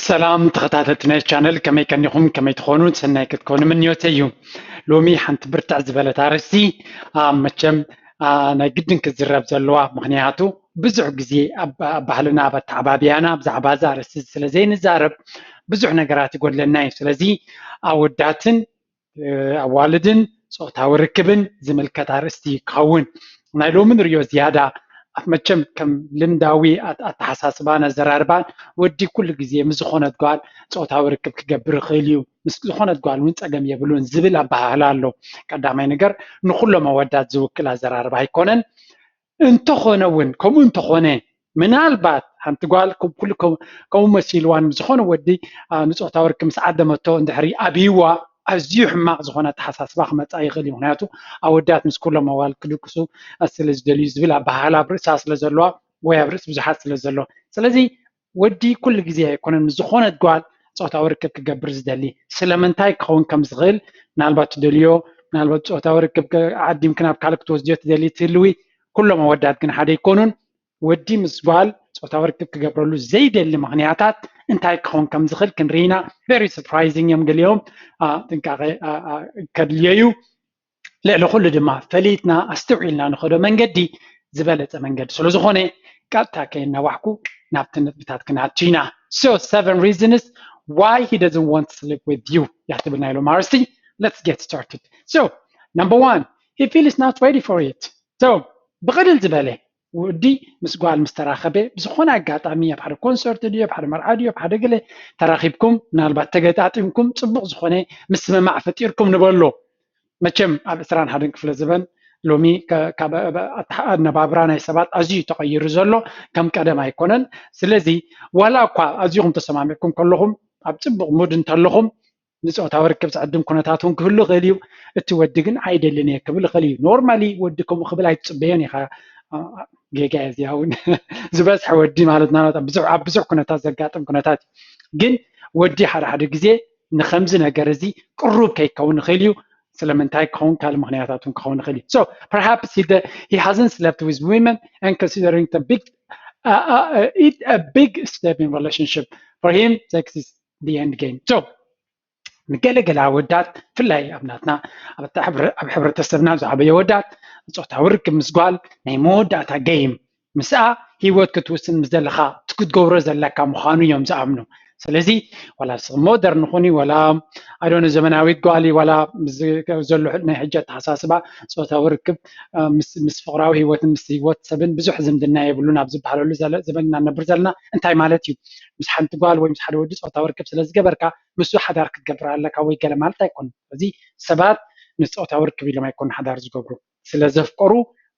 ሰላም ተኸታተልቲ ናይ ቻነል፣ ከመይ ቀኒኹም? ከመይ ትኾኑ? ሰናይ ክትኮኑ ምንዮተይ እዩ። ሎሚ ሓንቲ ብርትዕ ዝበለት ኣርእስቲ፣ አ፣ መቸም፣ አ፣ ናይ ግድን ክትዝረብ ዘለዋ፣ ምኽንያቱ ብዙሕ ግዜ ኣብ፣ ኣብ ባህልና፣ ኣብ ኣተዓባብያና ብዛዕባ እዛ ኣርእስቲ ስለ ዘይንዛረብ ብዙሕ ነገራት ይጎድለና እዩ። ስለዚ ኣወዳትን፣ እ፣ ኣዋልድን ጾታዊ ርክብን ዝምልከት ኣርእስቲ ክኸውን። ናይ ሎሚ ንሪኦ ዝያዳ ኣብ መቸም ከም ልምዳዊ ኣት-፣ ኣተሓሳስባን ኣዘራርባን ወዲ ኩሉ ግዜ ምስ ዝኾነት ጓል ጾታዊ ርክብ ክገብር ይኽእል እዩ፣ ምስ ዝኾነት ጓል እውን ጸገም የብሉን ዝብል ኣበሃህላ ኣሎ። ቀዳማይ ነገር ንኹሎም ኣወዳት ዝውክል ኣዘራርባ ኣይኮነን። እንተኾነ እውን፣ ከምኡ እንተኾነ፣ ምናልባት ሓንቲ ጓል ከም ኩሉ ከም-፣ ከምኡ መሲልዋን ምስ ዝኾነ ወዲ፣ አ፣ ንጾታዊ ርክብ ምስ ዓደመቶ እንድሕሪ ኣብይዋ ኣዝዩ ሕማቕ ዝኾነ ኣተሓሳስባ ክመጻ ይኽእል እዩ። ምኽንያቱ ኣወዳት ምስ ኩሎም ኣዋልድ ክድቅሱ፣ አ፣ ስለ ዝደልዩ ዝብል ኣበሃህላ ኣብ ርእሳ ስለ ዘለዋ ወይ ኣብ ርእሲ ብዙሓት ስለ ዘሎ። ስለዚ ወዲ ኩሉ ግዜ ኣይኮነን ምስ ዝኾነት ጓል ጾታዊ ርክብ ክገብር ዝደሊ። ስለምንታይ ክኸውን ከም ዝኽእል ምናልባት ትደልዮ፣ ምናልባት ጾታዊ ርክብ ከ-፣ ዓዲምኪ ናብ ካልእ ክትወስድዮ ትደሊ ትህልዊ። ኩሎም ኣወዳት ግን ሓደ ኣይኮኑን። ወዲ ምስ ጓል ጾታዊ ርክብ ክገብረሉ ዘይደሊ ምኽንያታት እንታይ ክኸውን ከም ዝኽእል ክንርኢ ኢና። Very surprising እዮም ገሊኦም። አ፣ ጥንቃቐ፣ አ፣ አ፣ ከድልዮ እዩ። ልዕሊ ኩሉ ድማ ፈሊጥና ኣስተውዒልና ንኸዶ መንገዲ ዝበለጸ መንገዲ ስለ ዝኾነ ቀጥታ ከየናዋሕኩ ናብቲ ነጥብታት ክንኣቱ ኢና። So seven reasons why he doesn't want to sleep with you እያ ትብል ናይ ሎም ኣርእስቲ። Let's get started. So number one, he feels not ready for it. So ብቕልል ዝበለ ወዲ ምስ ጓል ምስ ተራኸበ ብዝኾነ ኣጋጣሚ ኣብ ሓደ ኮንሰርት ድዩ ኣብ ሓደ መርዓ ድዩ ኣብ ሓደ ገለ ተራኺብኩም ምናልባት ተገጣጢምኩም ጽቡቕ ዝኾነ ምስምማዕ ፈጢርኩም ንበሎ። መቸም ኣብ ዕስራን ሓደን ክፍለ ዘበን ሎሚ ከ-፣ ካብ፣ ኣብ ኣተሓ-፣ ኣነባብራ ናይ ሰባት ኣዝዩ ተቐይሩ ዘሎ ከም ቀደም ኣይኮነን። ስለዚ ዋላ እኳ ኣዚኹም ተሰማሚዕኩም ከለኹም ኣብ ጽቡቕ ሙድ እንተለኹም ንጾታዊ ርክብ ዝዕድም ኩነታት እውን ክህሉ ይኽእል እዩ። እቲ ወዲ ግን ኣይደልን እየ ክብል ይኽእል እዩ። ኖርማሊ ወዲ ከምኡ ክብል ኣይትጽበዮን ኢኻ። አ፣ ጌጋ እየ እዚኣ እውን ዝበዝሐ ወዲ ማለት ናት ኣብ ብዙሕ፣ ኣብ ብዙሕ ኩነታት ዘጋጥም ኩነታት እዩ። ግን ወዲ ሓደ ሓደ ግዜ ንኸምዚ ነገር እዚ ቅሩብ ከይከውን ይኽእል እዩ። ስለምንታይ ክኸውን ካልእ ምኽንያታት እውን ክኸውን ይኽእል እዩ። So perhaps he, he hasn't slept with women and considering the big, uh, uh, uh, it a big step in relationship. For him, sex is the end game. So ንገለገለ ኣወዳት ብፍላይ ኣብ ናትና ኣብ ኣታ-፣ ሕብረ-፣ ኣብ ሕብረተሰብና ዝዓበየ ኣወዳት ጾታዊ ርክብ ምስ ጓል ናይ መወዳእታ ገይም ምስኣ ህይወት ክትውስን ምስ ዘለኻ እቲ ክትገብሮ ዘለካ ምዃኑ እዮም ዝኣምኑ። ስለዚ ዋላ ንስኺ ሞደርን ኹኒ ዋላ ኣዶነ ዘመናዊት ጓል ዋላ ምስ ዘሎ ናይ ሕጂ ኣተሓሳስባ ጾታዊ ርክብ፣ አ፣ ምስ፣ ምስ ፍቕራዊ ህይወትን ምስ ህይወት ሰብን ብዙሕ ዝምድና የብሉን ኣብ ዝበሃለሉ ዘለ-፣ ዘመን ኢና ንነብር ዘለና። እንታይ ማለት እዩ? ምስ ሓንቲ ጓል ወይ ምስ ሓደ ወዲ ጾታዊ ርክብ ስለ ዝገበርካ ምስ ሓዳር ክትገብር ኣለካ ወይ ገለ ማለት ኣይኮነን። ስለዚ ሰባት ንጾታዊ ርክብ ኢሎም ኣይኮኑን ሓዳር ዝገብሩ። ስለ ዘፍቀሩ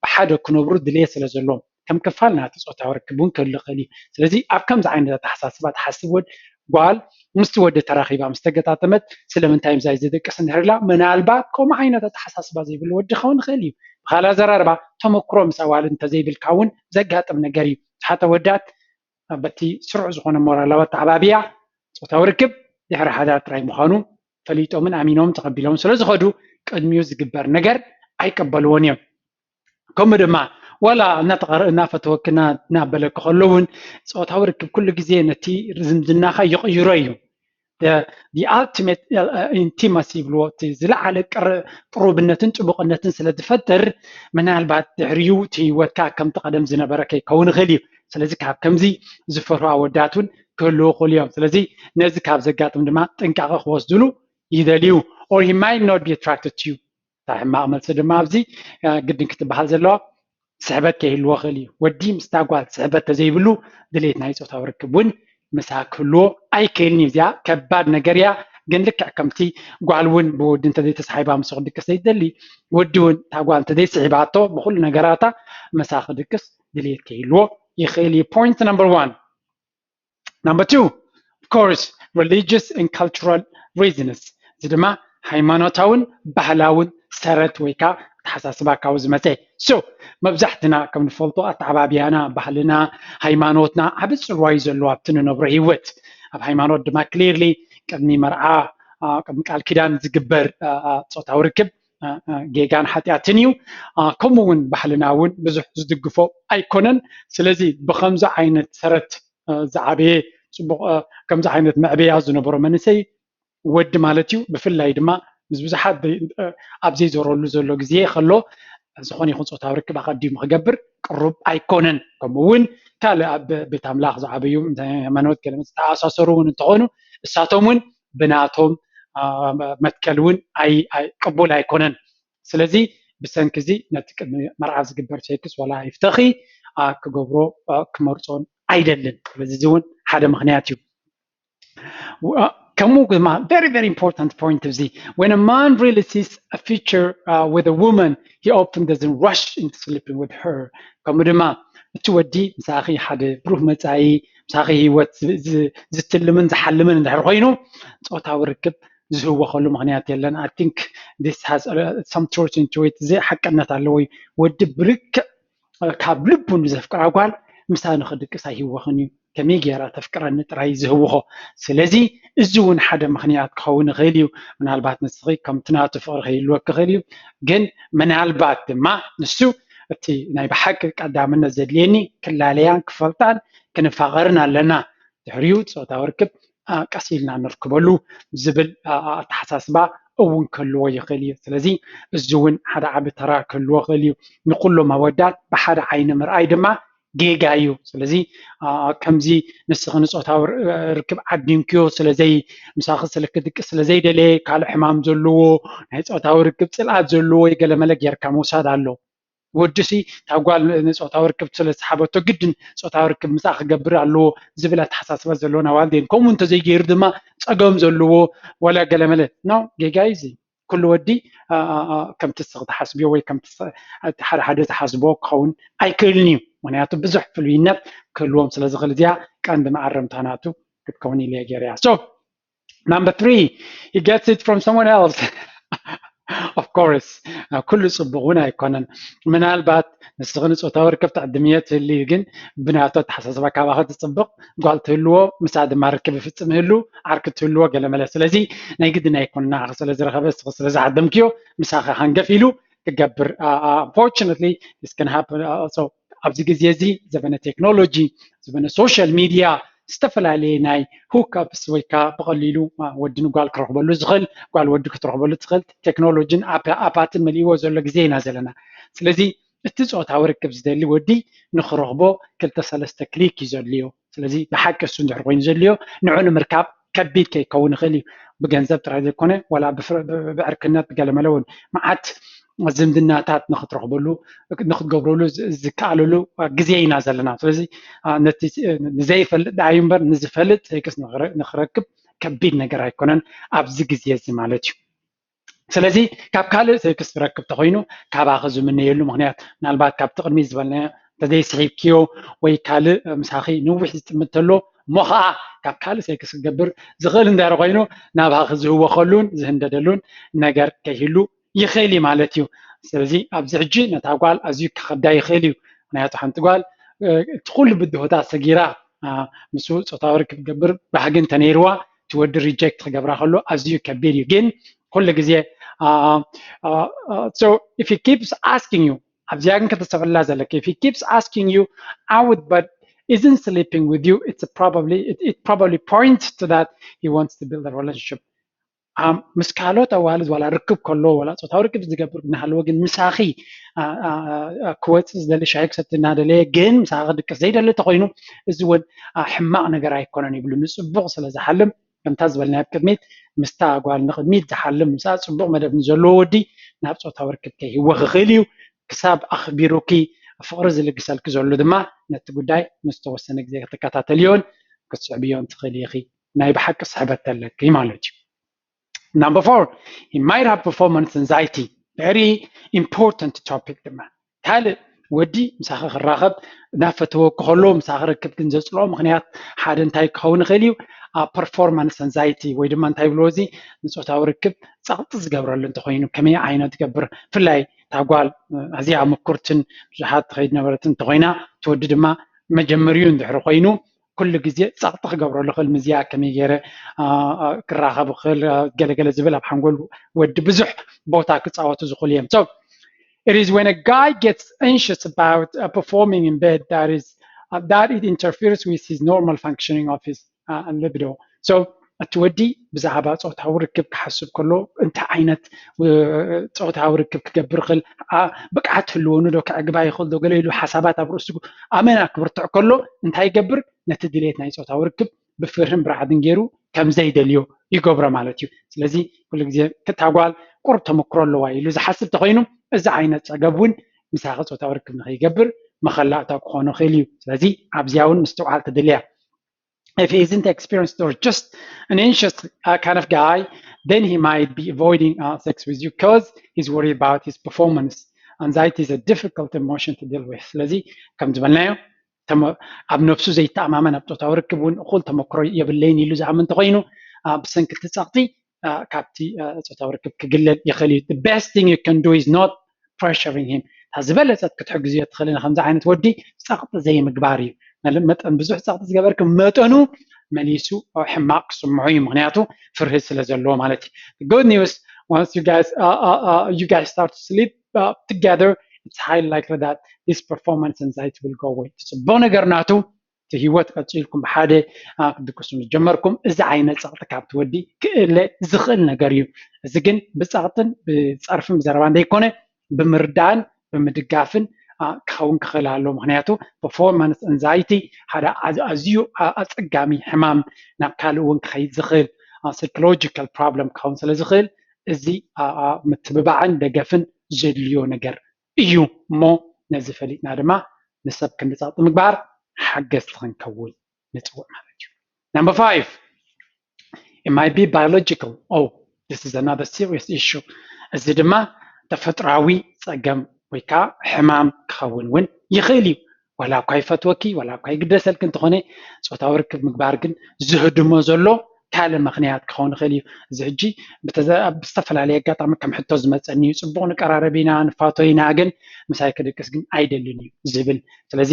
ብሓደ ክነብሩ ድልየት ስለ ዘለዎም ከም ክፋል ናቲ ጾታዊ ርክብ እውን ክህሉ ይኽእል እዩ። ስለዚ ኣብ ከምዚ ዓይነት ኣተሓሳስባ ትሓስብ ወድ-፣ ጓል ምስቲ ወዲ ተራኺባ ምስ ተገጣጠመት ስለምንታይ ምሳይ ዝድቅስ እንድሕር ኢላ ምናልባት ከምኡ ዓይነት ኣተሓሳስባ ዘይብሉ ወዲ ክኸውን ይኽእል እዩ። ብኻልእ ኣዘራርባ ተመክሮ ምስ ኣዋልድ እንተዘይብልካ እውን ዘጋጥም ነገር እዩ። ብዙሓት ኣወዳት በቲ ስሩዕ ዝኾነ ሞራላዊ ኣተዓባብያ ጾታዊ ርክብ ድሕሪ ሓዳር ጥራይ ምዃኑ ፈሊጦምን ኣሚኖምን ተቐቢሎምን ስለ ዝኸዱ ቅድሚኡ ዝግበር ነገር ኣይቀበልዎን እዮም። ከምኡ ድማ ዋላ እናተቐረ-፣ እናፈተወክና እናበለክ ከሎ እውን ጾታዊ ርክብ ኩሉ ግዜ ነቲ ዝምድናኻ ይቕይሮ እዩ። The, the ultimate, uh, intimacy ይብልዎ፣ እቲ ዝለዓለ ቅር-፣ ቅሩብነትን ጥቡቕነትን ስለ ዝፈጥር ምናልባት ድሕሪኡ እቲ ህይወትካ ከምቲ ቀደም ዝነበረ ከይከውን ይኽእል እዩ። ስለዚ ካብ ከምዚ ዝፈርሁ ኣወዳት እውን ክህልዉ ይኽእሉ እዮም። ስለዚ ነዚ ካብ ዘጋጥም ድማ ጥንቃቐ ክወስድሉ ይደልዩ። Or he might not be attracted to you. እታ ሕማቕ መልሲ ድማ ኣብዚ፣ አ፣ ግድን ክትበሃል ዘለዋ ስሕበት ከይህልዎ ይኽእል እዩ። ወዲ ምስታ ጓል ስሕበት ተዘይብሉ ድሌት ናይ ጾታዊ ርክብ እውን ምሳ ክህልዎ ኣይክእልን እዩ። እዚኣ ከባድ ነገር እያ፣ ግን ልክዕ ከምቲ ጓል እውን ብወዲ እንተዘይተሳሒባ ምስኡ ክድቅስ ዘይትደሊ፣ ወዲ እውን እታ ጓል እንተዘይስሒባቶ ብኹሉ ነገራታ ምሳ ክድቅስ ድሌት ከይህልዎ ይኽእል እዩ። Point number one. Number two, of course, religious and cultural reasons. እዚ ድማ ሃይማኖታውን ባህላውን ሰረት ወይ ከዓ ኣተሓሳስባ ካብኡ ዝመፀ። So መብዛሕትና ከም ንፈልጦ ኣተዓባብያና፣ ባህልና፣ ሃይማኖትና ዓቢ ፅልዋ እዩ ዘለዎ ኣብቲ ንነብሮ ህይወት። ኣብ ሃይማኖት ድማ clearly ቅድሚ መርዓ፣ አ፣ ቅድሚ ቃል ኪዳን ዝግበር፣ አ፣ አ፣ ጾታዊ ርክብ፣ አ፣ አ፣ ጌጋን ሓጢኣትን እዩ። አ፣ ከምኡ እውን ባህልና እውን ብዙሕ ዝድግፎ ኣይኮነን። ስለዚ ብኸምዚ ዓይነት ሰረት፣ አ፣ ዝዓበየ ፅቡቕ ከምዚ ዓይነት መዕበያ ዝነበሮ መንእሰይ ወዲ ማለት እዩ። ብፍላይ ድማ ምስ ብዙሓት ኣብ ዘይዞረሉ ዘሎ ግዜ ከሎ ዝኾነ ይኹን ፆታዊ ርክብ ኣቐዲሙ ክገብር ቅሩብ ኣይኮነን። ከምኡ እውን ካልእ ኣብ ቤት ኣምላኽ ዝዓበዩ ሃይማኖት ገለ ዝተኣሳሰሩ እውን እንተኾኑ እሳቶም እውን ብናቶም መትከል እውን ቅቡል ኣይኮነን። ስለዚ ብሰንኪ እዚ ነቲ ቅድሚ መርዓ ዝግበር ሴክስ ዋላ ይፍተኺ ክገብሮ ክመርፆን ኣይደልን። ስለዚ እዚ እውን ሓደ ምኽንያት እዩ። ከምኡ ድማ very very important point እዚ when a man really sees a future uh, with a woman he often doesn't rush into sleeping with her። ከምኡ ድማ እቲ ወዲ ምሳኺ ሓደ ብሩህ መፃኢ ምሳኺ ህይወት ዝትልምን ዝሓልምን እንድሕር ኮይኑ ፆታዊ ርክብ ዝህወኸሉ ምኽንያት የለን። I think this has some truth into it። እዚ ሓቅነት ኣለዎ። ወዲ ብልክዕ ካብ ልቡ ንዘፍቅራ ጓል ምሳ ንክድቅስ ኣይህወኽን እዩ። ከመይ ገይራ ተፍቅረኒ ጥራይ ዝህውኾ። ስለዚ እዚ እውን ሓደ ምኽንያት ክኸውን ይኽእል እዩ። ምናልባት ንስኺ ከምቲ ናቱ ፍቕሪ ከይህልወኪ ይኽእል እዩ። ግን ምናልባት ድማ ንሱ እቲ ናይ ብሓቂ ቀዳምነት ዘድልየኒ ክላለያን ክፈልጣን ክንፋቐርን ኣለና። ድሕሪኡ ፆታዊ ርክብ ቀስ ኢልና ንርክበሉ ዝብል ኣተሓሳስባ እውን ክህልዎ ይኽእል እዩ። ስለዚ እዚ እውን ሓደ ዓቢ ተራ ክህልዎ ይኽእል እዩ። ንኩሎም ኣወዳት ብሓደ ዓይኒ ምርኣይ ድማ ጌጋ እዩ። ስለዚ ከምዚ ንስኺ ንፆታዊ ርክብ ዓዲምክዮ ስለዘይ ምሳኺ ስልኪ ድቂ ስለዘይደለየ ካልእ ሕማም ዘለዎ ናይ ፆታዊ ርክብ ፅልኣት ዘለዎ ገለመለ ጌርካ ምውሳድ ኣሎ። ወዲ ሲ እታ ጓል ንፆታዊ ርክብ ስለ ዝሰሓበቶ ግድን ፆታዊ ርክብ ምሳኣ ክገብር ኣለዎ ዝብል ኣተሓሳስባ ዘለወን ኣዋልድ እየን። ከምኡ እንተዘይገይሩ ድማ ፀገም ዘለዎ ወላ ገለመለ ነው። ጌጋ እዩ እዚ። ኩሉ ወዲ ከምቲ ንስኺ ትሓስብዮ ወይ ከምቲ ሓደ ሓደ ዝሓስቦ ክኸውን ኣይክእልን እዩ። ምክንያቱ ብዙሕ ፍሉይነት ክህልዎም ስለ ዝኽእል እዚኣ ቀንዲ መኣረምታ ናቱ ክትከውን ኢለ ገይረያ። So number three, he gets it from someone else. Of course ኩሉ ፅቡቅ እውን ኣይኮነን። ምናልባት ንስኺ ንፆታዊ ርክብ ትዕድምዮ ትህልዩ ግን ብናቱ ኣተሓሳስባ ካባኺ ትፅብቕ ጓል ትህልዎ ምሳ ድማ ርክብ ይፍፅም ይህሉ ዓርኪ ትህልዎ ገለመለ። ስለዚ ናይ ግድን ኣይኮን ንዓኺ ስለ ዝረኸበ ንስኺ ስለ ዝዓደምክዮ ምሳኺ ሃንገፍ ኢሉ ክገብር። Unfortunately this can happen. ኣብዚ ግዜ እዚ ዘበነ ቴክኖሎጂ ዘበነ ሶሻል ሚድያ ዝተፈላለየ ናይ hook ups ወይ ከዓ ብቐሊሉ ወዲ ንጓል ክረኽበሉ ዝኽእል ጓል ወዲ ክትረኽበሉ ትኽእል ቴክኖሎጂን ኣፓትን መሊእዎ ዘሎ ግዜ ኢና ዘለና። ስለዚ እቲ ፆታዊ ርክብ ዝደሊ ወዲ ንክረኽቦ ክልተ ሰለስተ ክሊክ እዩ ዘድልዮ። ስለዚ ብሓቂ እሱ እንድሕር ኮይኑ ዘድልዮ ንዑ ንምርካብ ከቢድ ከይከውን ይኽእል እዩ። ብገንዘብ ጥራይ ዘይኮነ ዋላ ብዕርክነት ብገለመለ እውን መዓት ዝምድናታት ንክትረኽበሉ ንክትገብረሉ ዝከኣለሉ ግዜ ኢና ዘለና። ስለዚ ነቲ ንዘይፈልጥ ደኣ እዩ እምበር ንዝፈልጥ ሴክስ ንክረክብ ከቢድ ነገር ኣይኮነን ኣብዚ ግዜ እዚ ማለት እዩ። ስለዚ ካብ ካልእ ሴክስ ዝረክብ ተኮይኑ ካባኺ ዝምነየሉ ምክንያት ምናልባት ካብቲ ቅድሚ ዝበልናዮ እንተዘይስሒብክዮ ወይ ካልእ ምሳኺ ንዊሕ ዝጥምት ተሎ እሞ ከዓ ካብ ካልእ ሴክስ ክገብር ዝኽእል እንድሕር ኮይኑ ናባኺ ዝህወኸሉን ዝህንደደሉን ነገር ከይህሉ ይኽእል እዩ ማለት እዩ። ስለዚ ኣብዚ ሕጂ ነታ ጓል ኣዝዩ ከኸብዳ ይኽእል እዩ። ምክንያቱ ሓንቲ ጓል እቲ ኩሉ ብድሆታት ሰጊራ ምስ ፆታዊ ርክብ ክትገብር ባህጊ እንተነይርዋ እቲ ወዲ ሪጀክት ክገብራ ከሎ ኣዝዩ ከቢድ እዩ። ግን ኩሉ ግዜ so if he keeps asking you ኣብዚኣ ግን ከተስተብህላ ዘለኪ if he keeps asking you out but isn't sleeping with you it's probably it, it probably points to that he wants to build a relationship። ምስ ካልኦት ኣዋልድ ዋላ ርክብ ከሎ ዋላ ፆታዊ ርክብ ዝገብር እናሃለወ ግን ምሳኺ ክወፅእ ዝደሊ ሻሂ ክሰቲ እናደለየ ግን ምሳኺ ክድቅስ ዘይደሊ ተኮይኑ እዚ እውን ሕማቕ ነገር ኣይኮነን ይብሉ። ንፅቡቕ ስለ ዝሓልም ከምታ ዝበልናዮ ኣብ ቅድሚት ምስታ ጓል ንቅድሚት ዝሓልም ምሳኣ ፅቡቕ መደብ ንዘለዎ ወዲ ናብ ፆታዊ ርክብ ከይህወኽ ይኽእል እዩ። ክሳብ ኣኽቢሩኪ ፍቕሪ ዝልግሰልኪ ዘሎ ድማ ነቲ ጉዳይ ንዝተወሰነ ግዜ ክትከታተልዮን ክትስዕብዮን ትኽእሊ ኢኺ። ናይ ብሓቂ ስሕበት ተለኪ ማለት እዩ። Number four, he might have performance anxiety. Very important topic ድማ ካልእ ወዲ ምሳኺ ክራኸብ እናፈተወ ክኸሎ ምሳኺ ርክብ ግን ዘፅልኦ ምክንያት ሓደ እንታይ ክኸውን ይኽእል እዩ? ኣብ performance anxiety ወይ ድማ እንታይ ብሎ እዚ ንፆታዊ ርክብ ፀቕጢ ዝገብረሉ እንተኮይኑ ከመይ ዓይነት ገብር ብፍላይ እታ ጓል ኣዝያ ምኩርትን ብዙሓት ትኸይድ ነበረትን እንተኮይና እቲ ወዲ ድማ መጀመሪኡ እንድሕሪ ኮይኑ ኩሉ ግዜ ፀቕጢ ክገብረሉ ክእል ምዝያ ከመይ ገይረ ክራኸብ ክእል ገለገለ ዝብል ኣብ ሓንጎል ወዲ ብዙሕ ቦታ ክፃወቱ ዝኽእሉ እዮም። So it is when a guy gets anxious about uh, performing in bed that is uh, that it interferes with his normal functioning of his libido. So እቲ ወዲ ብዛዕባ ፆታዊ ርክብ ክሓስብ ከሎ እንታይ ዓይነት ፆታዊ ርክብ ክገብር ይኽእል፣ ብቅዓት ህልወኑ ዶ ከዕግባ ይኽእል ዶ ገለ ኢሉ ሓሳባት ኣብ ርእሱ ኣመና ክብርትዕ ከሎ እንታይ ይገብር? ነቲ ድሌት ናይ ፆታዊ ርክብ ብፍርህን ብራዕድን ገይሩ ከም ዘይደልዮ ይገብሮ ማለት እዩ። ስለዚ ኩሉ ግዜ ክታጓል ቁሩብ ተመክሮ ኣለዋ ኢሉ ዝሓስብ ተኮይኑ እዚ ዓይነት ፀገብ እውን ምሳኺ ፆታዊ ርክብ ንኸይገብር መኸላእታ ክኾኖ ይኽእል እዩ። ስለዚ ኣብዚኣ እውን ምስትውዓል ተድልያ። If he isn't experienced or just an anxious uh, kind of guy, then he might be avoiding uh, sex with you because he's worried about his performance. Anxiety is a difficult emotion to deal with. ስለዚ ከም ዝበልናዮ ኣብ ነብሱ ዘይተኣማመን ኣብ ፆታዊ ርክብ እውን እኹል ተመክሮ የብለይን ኢሉ ዝኣምን እንተኮይኑ ብሰንኪ እቲ ፀቕጢ ካብቲ ፆታዊ ርክብ ክግለል ይኽእል እዩ። The best thing you can do is not pressuring him. እታ ዝበለፀት ክትሕግዝዮ ትኽእል ንከምዚ ዓይነት ወዲ ፀቕጢ ዘይምግባር እዩ። መጠን ብዙሕ ፀቕጢ ዝገበርክ መጠኑ መሊሱ ሕማቕ ክስምዖ እዩ፣ ምክንያቱ ፍርሂ ስለ ዘለዎ ማለት እዩ። Good news, once you guys uh, uh, uh, you guys start to sleep uh, together, it's highly likely that this performance anxiety will go away. እቲ ፅቡቕ ነገር ናቱ እቲ ህይወት ቀፂልኩም ብሓደ ክትድቅሱ ምስ ጀመርኩም እዚ ዓይነት ፀቕጢ ካብ ትወዲ ክእለ ዝኽእል ነገር እዩ። እዚ ግን ብፀቕጥን ብፀርፍን ብዘረባ እንደይኮነ ብምርዳእን ብምድጋፍን ክኸውን ክኽእል ኣሎ። ምክንያቱ performance anxiety ሓደ ኣዝዩ ኣፀጋሚ ሕማም ናብ ካልእ እውን ክኸይድ ዝኽእል psychological problem ክኸውን ስለ ዝኽእል እዚ ምትብባዕን ደገፍን ዘድልዮ ነገር እዩ እሞ ነዚ ፈሊጥና ድማ ንሰብ ክንዲ ፀቕጢ ምግባር ሓገዝቲ ክንከውን ንፅውዕ ማለት እዩ። Number five, it might be biological. Oh, this is another serious issue. እዚ ድማ ተፈጥራዊ ፀገም ወይ ከዓ ሕማም ክኸውን እውን ይኽእል እዩ። ዋላ እኳ ይፈትወኪ ዋላ እኳ ይግደሰልኪ እንተኾነ ፆታዊ ርክብ ምግባር ግን ዝህድሞ ዘሎ ካልእ ምክንያት ክኸውን ይኽእል እዩ። እዚ ሕጂ ብዝተፈላለየ ኣጋጣሚ ከም ሕቶ ዝመፀኒ እዩ። ፅቡቕ ንቀራረብ ኢና ንፋቶ ኢና ግን ምሳይ ክድቅስ ግን ኣይደልን እዩ ዝብል። ስለዚ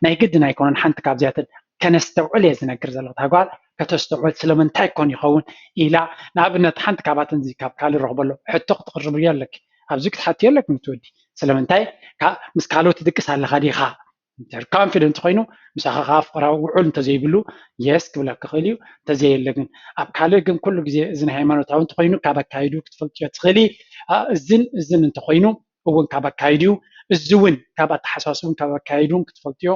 ናይ ግድን ኣይኮነን ሓንቲ ካብዚኣተን ከነስተውዕል እየ ዝነግር ዘለኹ። እታ ጓል ከተስተውዕል ስለምንታይ ኮን ይኸውን ኢላ ንኣብነት ሓንቲ ካብኣተን እዚ ካብ ካልእ ረኽበሎ ሕቶ ክትቕርብዮ ኣለኪ። ኣብዚ ክትሓትዮ ኣለኪ ምስ ወዲ ስለምንታይ ምስ ካልኦት ትድቅስ ኣለኻ ዲኻ? እንድሕር confident ኮይኑ ምሳኻ ከዓ ፍቕራዊ ውዑል እንተዘይብሉ yes ክብለካ ይኽእል እዩ። እንተዘየለ ግን ኣብ ካልእ ግን ኩሉ ግዜ እዚ ናይ ሃይማኖታዊ እንተኮይኑ ካብ ኣካይዱ ክትፈልጥዮ ትኽእሊ። እዝን እዝን እንተኮይኑ እውን ካብ ኣካይድኡ እዚ እውን ካብ ኣተሓሳስቡን ካብ ኣካይዱን ክትፈልጥዮ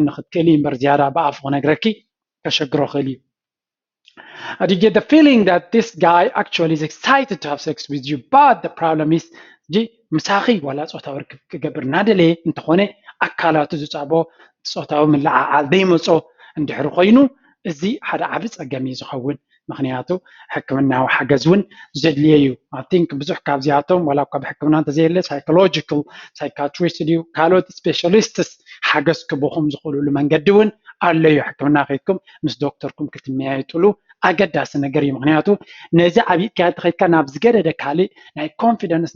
ንክትክእሊ እምበር ዝያዳ ብኣፉ ክነግረኪ ከሸግሮ ክእል እዩ። And you get the feeling that this guy actually is excited to have sex with you, but the problem is ጂ ምሳኺ ዋላ ፆታዊ ርክብ ክገብር እናደለየ እንተኾነ ኣካላቱ ዝፃቦ ፆታዊ ምልዓዓል ዘይመፆ እንድሕሪ ኮይኑ እዚ ሓደ ዓቢ ፀገም እዩ ዝኸውን። ምክንያቱ ሕክምናዊ ሓገዝ እውን ዘድልየ እዩ። I think ብዙሕ ካብዚኣቶም ዋላ እኳ ብሕክምና እንተዘየለ psychological psychiatrist ድዩ ካልኦት specialists ሓገዝ ክቡኹም ዝኽእልሉ መንገዲ እውን ኣሎ እዩ። ሕክምና ከይድኩም ምስ ዶክተርኩም ክትመያየጥሉ ኣገዳሲ ነገር እዩ። ምክንያቱ ነዚ ዓቢጥካ እንተኸይድካ ናብ ዝገደደ ካልእ ናይ confidence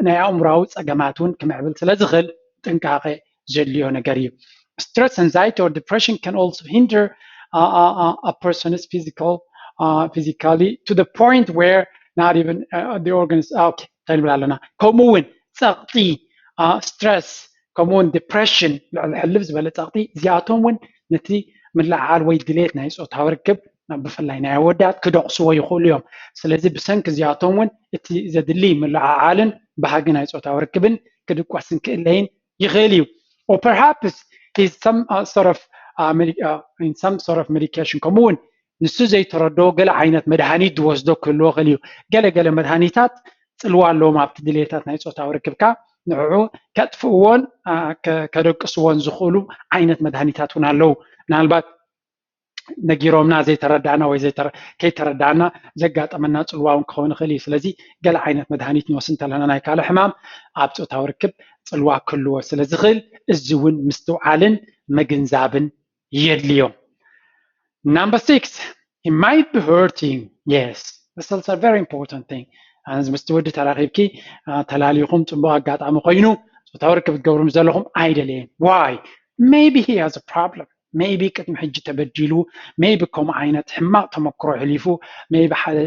ናይ ኣእምራዊ ፀገማት እውን ክምዕብል ስለ ዝኽእል ጥንቃቄ ዘድልዮ ነገር እዩ። Stress, anxiety, or depression can also hinder uh, uh, uh, a person's physical, uh, physically to the point where not even uh, the organs. Okay, እንታይ ንብል ኣለና? ከምኡ እውን ፀቕጢ፣ stress፣ ከምኡ እውን depression፣ ልዕሊ ሕልፍ ዝበለ ፀቕጢ፣ እዚኣቶም እውን ነቲ ምልዕዓል ወይ ድሌት ናይ ፆታዊ ርክብ ብፍላይ ናይ ኣወዳት ክደቕስዎ ይኽእሉ እዮም። ስለዚ ብሰንኪ እዚኣቶም እውን እቲ ዘድሊ ምልዕዓልን ባህጊ ናይ ፆታዊ ርክብን ክድቆስን ክእለይን ይኽእል እዩ። Or perhaps is some uh, sort of uh, medi- uh, in some sort of medication ከምኡ እውን ንሱ ዘይተረድኦ ገለ ዓይነት መድሃኒት ዝወስዶ ክህልዎ ክእል እዩ። ገለ ገለ መድሃኒታት ፅልዋ ኣለዎም ኣብቲ ድሌታት ናይ ፆታዊ ርክብካ ንዕዑ ከጥፍእዎን ከደቅስዎን ዝኽእሉ ዓይነት መድሃኒታት እውን ኣለዉ። ምናልባት ነጊሮምና ዘይተረዳእና ወይ ከይተረዳእና ዘጋጠመና ፅልዋ እውን ክኸውን ይኽእል እዩ። ስለዚ ገለ ዓይነት መድሃኒት ንወስድ እንተለና ናይ ካልእ ሕማም ኣብ ፆታዊ ርክብ ፅልዋ ክህልዎ ስለ ዝኽእል እዚ እውን ምስትውዓልን ምግንዛብን የድልዮ። Number six, he might be hurting. Yes, this is a very important thing. ምስቲ ወዲ ተራኺብኪ ተላሊኹም ፅቡቕ ኣጋጣሚ ኮይኑ ፆታዊ ርክብ ክትገብሩ ምስ ዘለኹም ኣይደለየን። Why? Maybe he has a problem. Maybe ቅድሚ ሕጂ ተበዲሉ፣ maybe ከምኡ ዓይነት ሕማቕ ተመክሮ ሕሊፉ፣ maybe ሓደ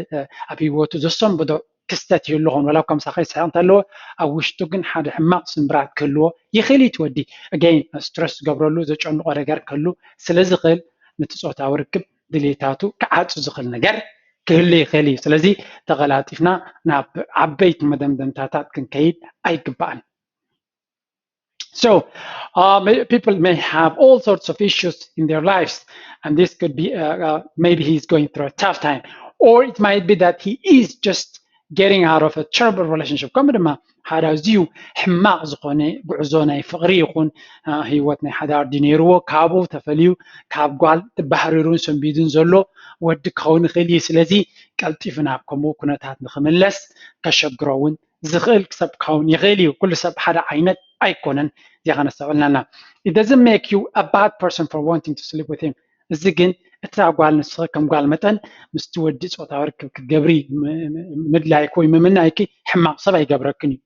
ኣብ ህይወቱ ዘሰንብዶ ክስተት ይህሉ ኾን ወላ እኳ ምሳኸ ይስሕቕ እንተለዎ ኣብ ውሽጡ ግን ሓደ ሕማቕ ስምብራት ክህልዎ ይኽእል እዩ። ትወዲ again stress ዝገብረሉ ዘጨንቆ ነገር ክህሉ ስለ ዝኽእል ነቲ ፆታዊ ርክብ ድሌታቱ ክዓፁ ዝኽእል ነገር ክህሉ ይኽእል እዩ። ስለዚ ተቐላጢፍና ናብ ዓበይቲ መደምደምታታት ክንከይድ ኣይግባእን። So uh, people may have all sorts of issues in their lives, and this could be uh, uh, maybe he's going through a tough time, or it might be that he is just getting out of a terrible relationship. ከም ድማ ሓደ ኣዝዩ ሕማቕ ዝኾነ ጉዕዞ ናይ ፍቕሪ ይኹን ህይወት ናይ ሓዳር ድዩ ነይርዎ፣ ካብኡ ተፈልዩ ካብ ጓል ተባህሪሩን ሰንቢዱን ዘሎ ወዲ ክኸውን ይኽእል እዩ። ስለዚ ቀልጢፉ ናብ ከምኡ ኩነታት ንኽምለስ ከሸግሮ እውን ዝኽእል ሰብ ክኸውን ይኽእል እዩ። ኩሉ ሰብ ሓደ ዓይነት ኣይኮነን። እዚኣ ከነስተውዕልና ኣለና። It doesn't make you a bad person for wanting to sleep with him። እዚ ግን እታ ጓል ንስኺ ከም ጓል መጠን ምስቲ ወዲ ፆታዊ ርክብ ክትገብሪ ምድላይኪ ወይ ምምናይኪ ሕማቕ ሰብ ኣይገብረክን እዩ።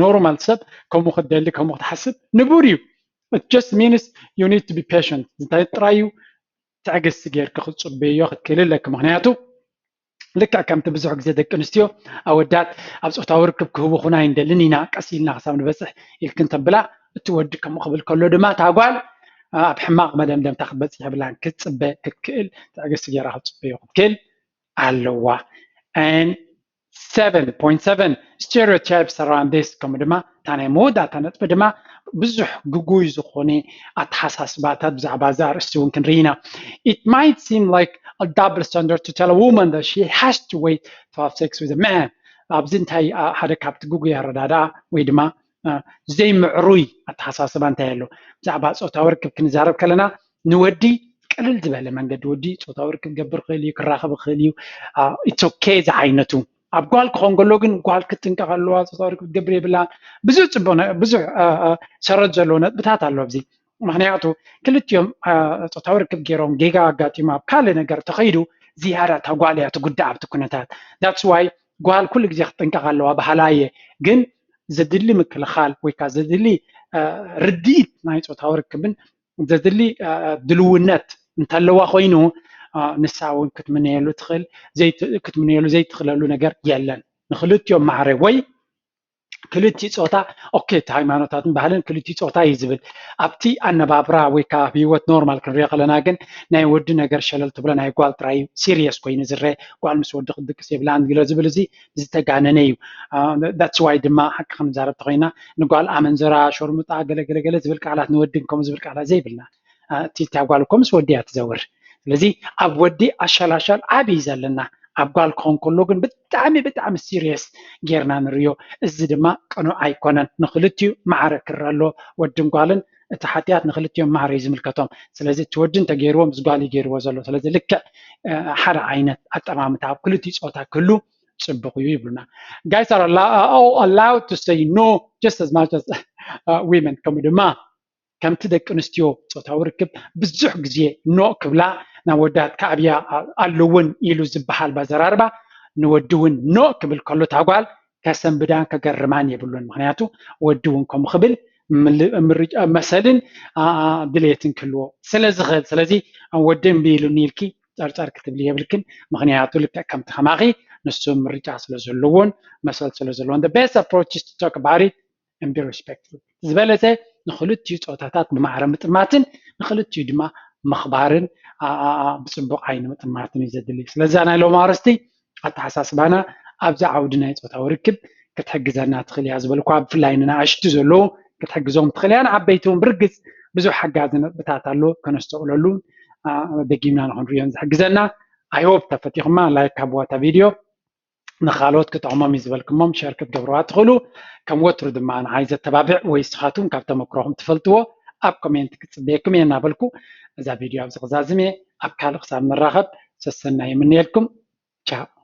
ኖርማል ሰብ ከምኡ ክትደሊ ከምኡ ክትሓስብ ንቡር እዩ። It just means you need to be patient። እንታይ ጥራይ እዩ ትዕግስቲ ጌርኪ ክትፅበዮ ክትክእሊ ኣለኪ። ምክንያቱ ልክዕ ከምቲ ብዙሕ ግዜ ደቂ ኣንስትዮ ኣወዳት ኣብ ፆታዊ ርክብ ክህቡኹና ኣይንደልን ኢና፣ ቀስ ኢልና ክሳብ ንበፅሕ ኢልክን ተብላ፣ እቲ ወዲ ከምኡ ክብል ከሎ ድማ እታ ጓል ኣብ ሕማቕ መደምደምታ ክትበፅሕ የብላን። ክትፅበ ክትክእል፣ ትዕግስቲ ጌራ ክትፅበዮ ክትክእል ኣለዋ። And seven point seven stereotypes around this፣ ከምኡ ድማ እታ ናይ መወዳእታ ነጥቢ ድማ ብዙሕ ግጉይ ዝኾነ ኣተሓሳስባታት ብዛዕባ እዚ ኣርእስቲ እውን ክንርኢ ኢና። It might seem like a double standard to tell a woman that she has to wait to have sex with a man። ኣብዚ እንታይ ሓደ ካብቲ ግጉይ ኣረዳድኣ ወይ ድማ ዘይምዕሩይ ኣተሓሳስባ እንታይ ኣሎ? ብዛዕባ ፆታዊ ርክብ ክንዛረብ ከለና ንወዲ ቅልል ዝበለ መንገዲ ወዲ ፆታዊ ርክብ ክገብር ክእል እዩ፣ ክራኸብ ክእል እዩ። It's okay ዝዓይነቱ። ኣብ ጓል ክኾን ከሎ ግን ጓል ክትጥንቀቕ ኣለዋ፣ ፆታዊ ርክብ ክትገብር የብላ። ብዙሕ ፅቡቅ ብዙሕ ሰረት ዘለዎ ነጥብታት ኣሎ ኣብዚ። ምክንያቱ ክልቲኦም ፆታዊ ርክብ ገይሮም ጌጋ ኣጋጢሙ ኣብ ካልእ ነገር ተኸይዱ ዝያዳ እታ ጓል እያ ትጉዳእ ኣብቲ ኩነታት። That's why ጓል ኩሉ ግዜ ክትጥንቀቕ ኣለዋ በሃላ እየ። ግን ዘድሊ ምክልኻል ወይ ከዓ ዘድሊ ርድኢት ናይ ፆታዊ ርክብን ዘድሊ ድልውነት እንተለዋ ኮይኑ ንሳ እውን ክትምነየሉ ትኽእል ክትምነየሉ ዘይትኽእለሉ ነገር የለን። ንክልቲኦም ማዕረ ወይ ክልቲ ፆታ ኦኬ፣ እቲ ሃይማኖታትን ባህልን ክልቲ ፆታ እዩ ዝብል። ኣብቲ ኣነባብራ ወይ ከዓ ኣብ ህይወት ኖርማል ክንሪኦ ከለና ግን ናይ ወዲ ነገር ሸለል ትብሎ፣ ናይ ጓል ጥራይ እዩ ሲሪየስ ኮይኑ ዝረአ። ጓል ምስ ወዲ ክትድቅስ የብላን ገለ ዝብል እዚ ዝተጋነነ እዩ። That's why ድማ ሓቂ ክንዛረብ ተኮይና ንጓል ኣመንዝራ፣ ሸርሙጣ፣ ገለ ገለ ገለ ዝብል ቃላት ንወድን ከምኡ ዝብል ቃላት ዘይብልና። እቲ እታ ጓል እኮ ምስ ወዲ እያ ትዘውር። ስለዚ ኣብ ወዲ ኣሻላሻል ዓብዪ ዘለና፣ ኣብ ጓል ክኾን ከሎ ግን ብጣዕሚ ብጣዕሚ ሲሪየስ ጌርና ንርዮ። እዚ ድማ ቅኑዕ ኣይኮነን። ንክልቲኡ ማዕረ ክረ ኣሎ፣ ወድን ጓልን። እቲ ሓጢኣት ንክልቲኦም ማዕረ እዩ ዝምልከቶም። ስለዚ እቲ ወዲ እንተገይርዎ ምስ ጓል እዩ ገይርዎ ዘሎ። ስለዚ ልክዕ ሓደ ዓይነት ኣጠማምታ ኣብ ክልቲኡ ፆታ ክህሉ ፅቡቅ እዩ ይብሉና። Guys are allowed to say no just as much as women። ከምኡ ድማ ከምቲ ደቂ ኣንስትዮ ፆታዊ ርክብ ብዙሕ ግዜ ኖ ክብላ ናብ ወዳት ከኣብያ ኣለውን ኢሉ ዝበሃል ባዘራርባ ንወዲ እውን ኖ ክብል ከሎ እታ ጓል ከሰንብዳን ከገርማን የብሉን። ምክንያቱ ወዲ እውን ከምኡ ክብል መሰልን ድሌትን ክህልዎ ስለ ዝኽእል። ስለዚ ወዲ እምቢ ኢሉኒ ኢልኪ ጨርጨር ክትብሊ የብልክን። ምክንያቱ ልክዕ ከምቲ ከማኺ ንሱ ምርጫ ስለ ዘለዎን መሰል ስለ ዘለዎን the best approach is to talk about it and be respectful። ዝበለፀ ንክልቲኡ ፆታታት ብማዕረ ምጥማትን ንክልቲኡ ድማ ምኽባርን ብፅቡቅ ዓይኒ ምጥማትን እዩ ዘድሊ። ስለዛ ናይ ሎማ ኣርስቲ ኣተሓሳስባና ኣብዛ ዓውዲ ናይ ፆታዊ ርክብ ክትሕግዘና ትኽእል እያ ዝበልኳ፣ ብፍላይ ንናእሽቱ ዘለዉ ክትሕግዞም ትኽእል እያ። ንዓበይቲ እውን ብርግፅ ብዙሕ ሓጋዚ ነጥብታት ኣሎ ከነስተውዕለሉ ደጊምና ንክንሪዮን ዝሕግዘና። I hope ተፈቲኹማ ላይክ ሃብዋ እታ ቪድዮ። ንካልኦት ክጠቕሞም እዩ ዝበልኩሞም ሸር ክትገብርዋ ትኽእሉ። ከም ወትሩ ድማ ንዓይ ዘተባብዕ ወይ ስኻትኩም ካብ ተመክሮኹም ትፈልጥዎ ኣብ ኮሜንት ክፅበየኩም እየ እናበልኩ እዛ ቪድዮ ኣብዚ ክዛዝም እየ። ኣብ ካልእ ክሳብ ንራኸብ ሰሰናይ ይምነየልኩም። ቻው።